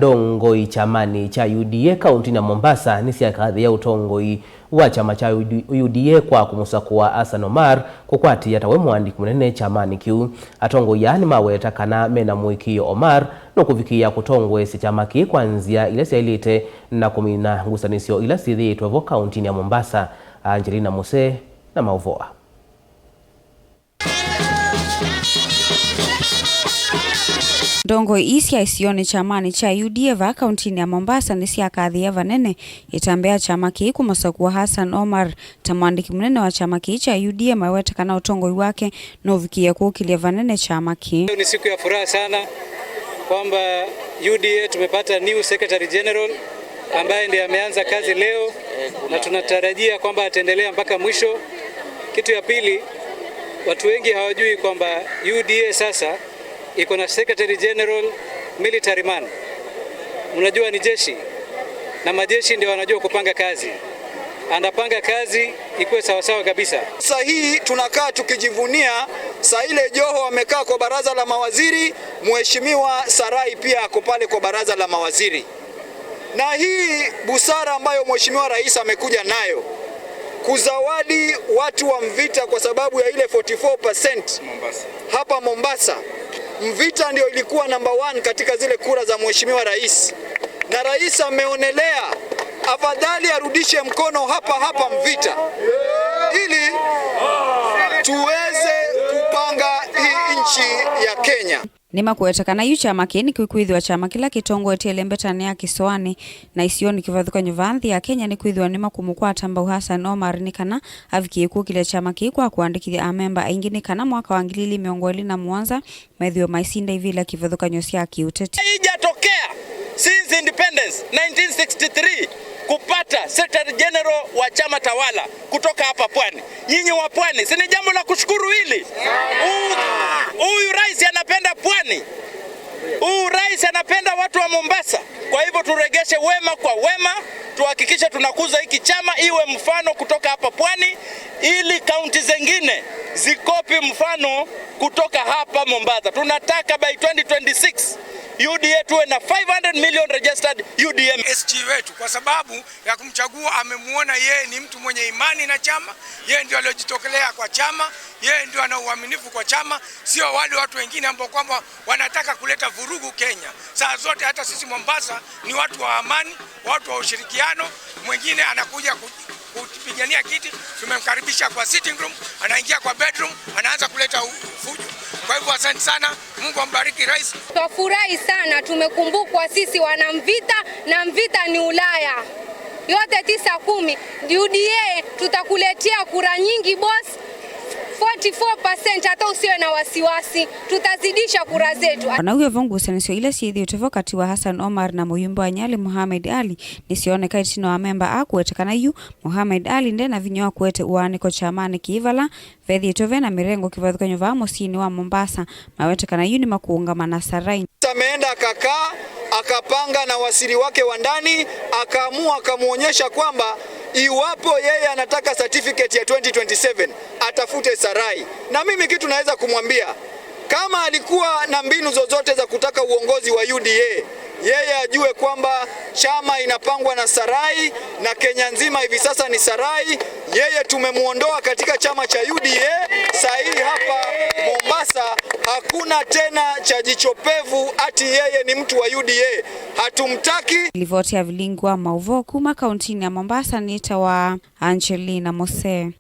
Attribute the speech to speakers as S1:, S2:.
S1: Ndongoi chamani cha UDA kaunti na Mombasa ni syakathi ya utongoi wa chama cha UDA kwa kumusakua Hassan Omar kukwati atawe mwandiki munene chamani kiu. Atongoi aa nimaweta kana mena muikio Omar nukuvikia kutongwesya chama kii kwa nzia ila syailite na kumina ngusanisyo ila sithiitwe vo kaunti ya Mombasa. Angelina Muse na mauvoa.
S2: Ndongo isya isioni chamani cha UDA va kauntini ya Mombasa ni syakathia vanene itambea chama kii kumusakua Hassan Omar ta mwandiki munene wa chama kii cha UDA maweta kana utongoi wake novikia kuukilia vanene chama kii.
S3: Ni siku ya furaha sana kwamba UDA tumepata new Secretary General ambaye ndiye ameanza kazi leo na tunatarajia kwamba ataendelea mpaka mwisho. Kitu ya pili, watu wengi hawajui kwamba UDA sasa iko na Secretary General military man. Mnajua ni jeshi na majeshi ndio wanajua kupanga kazi, anapanga kazi ikuwe sawasawa kabisa.
S4: Sasa hii tunakaa tukijivunia, saa ile Joho amekaa kwa baraza la mawaziri, Mheshimiwa Sarai pia ako pale kwa baraza la mawaziri. Na hii busara ambayo Mheshimiwa Rais amekuja nayo kuzawadi watu wa Mvita kwa sababu ya ile 44% Mombasa. Hapa Mombasa Mvita ndio ilikuwa number 1 katika zile kura za Mheshimiwa Rais, na Rais ameonelea afadhali arudishe mkono hapa hapa Mvita ili tuweze kupanga hii nchi ya Kenya.
S2: Nimakuwetekana yu chama kii nikikwithiwa chama kila kitongoetie mbetani ya kisoani na isioni kivathukanyo va nthi ya Kenya nikwithiwa nimakumukwata mbau Hassan Omar nikana avikie kukilia chama kii kwa kuandikithia amemba aingi nikana mwaka wa 2027 methiwe maisinda ivila kivathukanyo sya kiuteti.
S5: Haijatokea since independence 1963 kupata Secretary General wa chama tawala kutoka hapa Pwani. Nyinyi wa Pwani, si ni jambo la kushukuru hili? Huyu rais anapenda Pwani, huyu rais anapenda watu wa Mombasa. Kwa hivyo turegeshe wema kwa wema, tuhakikishe tunakuza hiki chama iwe mfano kutoka hapa Pwani, ili kaunti zingine zikopi mfano kutoka hapa Mombasa. Tunataka by 2026 UDA tuwe na 500 million registered UDM.
S6: SG wetu kwa sababu ya kumchagua, amemuona yeye ni mtu mwenye imani na chama, yeye ndio aliyojitokelea kwa chama, yeye ndio ana uaminifu kwa chama, sio wale watu wengine ambao kwamba wanataka kuleta vurugu Kenya. Saa zote hata sisi Mombasa ni watu wa amani, watu wa ushirikiano. Mwingine anakuja kupigania kiti, tumemkaribisha kwa sitting room, anaingia kwa bedroom, anaanza kuleta fujo. Kwa hivyo asante sana, Mungu ambariki rais.
S7: Twafurahi sana, tumekumbukwa sisi wana Mvita na Mvita ni Ulaya. Yote 9-10 UDA tutakuletea kura nyingi boss, 44%, hata usiwe na wasiwasi, tutazidisha kura zetu.
S2: Onauyo vongusanisyo ila syithiitwe vo kati wa Hassan Omar na muyumbe wa Nyali Mohamed Ali nisioneka itina wa memba akuwetekana yu Mohamed Ali ndena vinya wa kuete uaniko chamani kiivala vethiitwe vena mirengo kivathukanyo va musyini wa Mombasa mawetekana yu ni makuungamana Sarai.
S4: Ameenda akakaa akapanga na wasiri wake wa ndani, akaamua akamuonyesha kwamba iwapo yeye anataka certificate ya 2027 atafute Sarai. Na mimi kitu naweza kumwambia, kama alikuwa na mbinu zozote za kutaka uongozi wa UDA, yeye ajue kwamba chama inapangwa na Sarai na Kenya nzima hivi sasa ni Sarai. Yeye tumemuondoa katika chama cha UDA. Saa hii hapa Mombasa hakuna tena cha jicho pevu ati yeye ni mtu wa UDA, hatumtaki.
S2: Livoti ya vilingwa mauvo kuma kauntini ya Mombasa nita wa Angelina Mose.